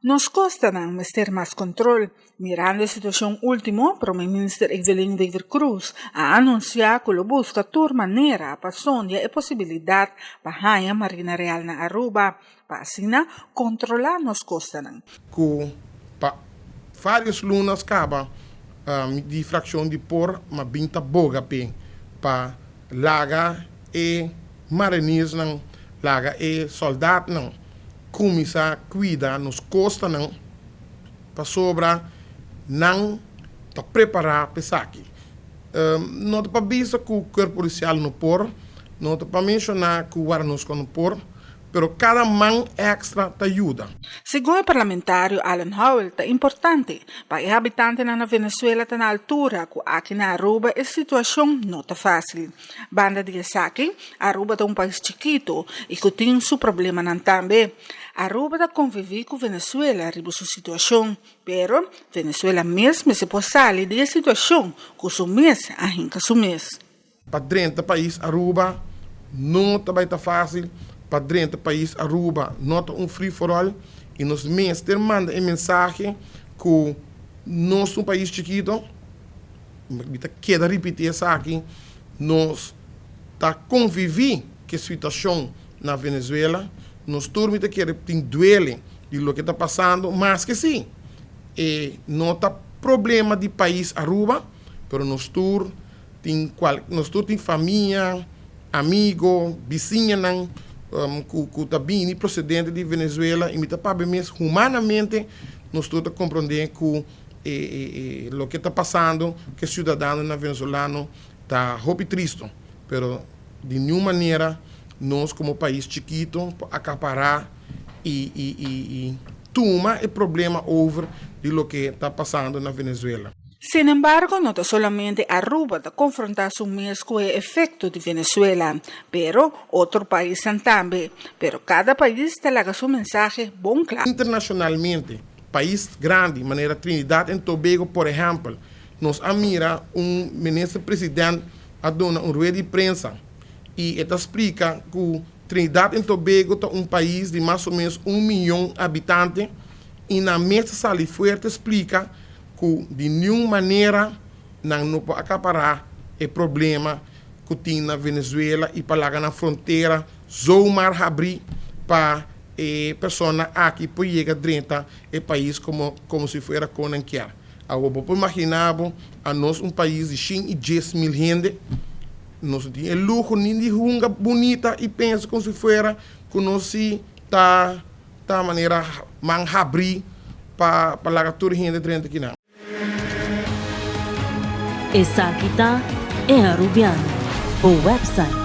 Nos costanan mester mas control. Mirando e situacion ultimo, Prome Minister Evelyn Wever-Croes a anuncia cu lo busca tur manera pa sondia e posibilidad pa haña Marina Real na Aruba, pa asina controla nos costanan. Cu pa varios lunas caba di fraccion di por ma bin ta boga p'e pa laga e mariniersnan, laga e soldaatnan cuminsa cuida nos costanan pasobra nan ta prepara p'esaki. No ta pa bisa cu Cuerpo Policial no por, no ta pa menciona cu Guardanosco no por, pero cada man extra ta yuda. Segun e parlamentario Alan Howell ta importante pa e habitantenan na Venezuela ta na altura cu aki na Aruba e situacion no ta facil. Banda di esaki, Aruba ta un pais chikito y cu tin su problemanan tambe. Aruba ta convivi cu Venezuela riba su situacion, pero Venezuela mes mester por sali di e situacion cu su mes a hinca su mes. Pa drenta pais Aruba no ta bay ta facil, pa drenta pais Aruba no ta un free for all y nos mester manda e mensahe cu nos ta un pais chikito, mi ta keda ripiti esaki, nos ta convivi cu e situacion na Venezuela, nos tur mi ta kere tin duele di loke ta pasando, maske si e no ta problema di pais Aruba, pero nos tur tin cual nos tur tin famia, amigo, bisiñanan cu cu ta bini procedente di Venezuela y mi ta papia mes humanamente nos tur ta comprende cu e e loke ta pasando cu e ciudadanonan venezolano ta hopi tristo pero di niun manera nos como pais chikito por acapara y y y tuma e problema over di loke ta pasando na Venezuela. Sin embargo, no ta solamente Aruba ta confronta su mes cu e efecto di Venezuela, pero otro paisnan tambe. Pero cada pais ta laga su mensahe bon cla. Internacionalmente, pais grandi manera Trinidad and Tobago por ehempel, nos a mira un minister president a duna un rueda di prensa y e ta splica cu Trinidad and Tobago ta un pais di mas o menos un miyon habitante y nan mes ta sali fuerte splica ku di niun manera nan no por akapará e problema ku tin na Venezuela i pa laga nan frontera zomaar habrí pa e persona aki por yega drenta e pais komo komo si fuera kon nan kier. Awor bo por imaginá bo anos un pais di shin i 10,000 hende nos no tin e luho ni di hunga bunita i pensa komo si fuera ku nos si ta Ta manera man habrí pa pa laga tur hende drenta kinan. Esaki ta E Arubiano, bo website.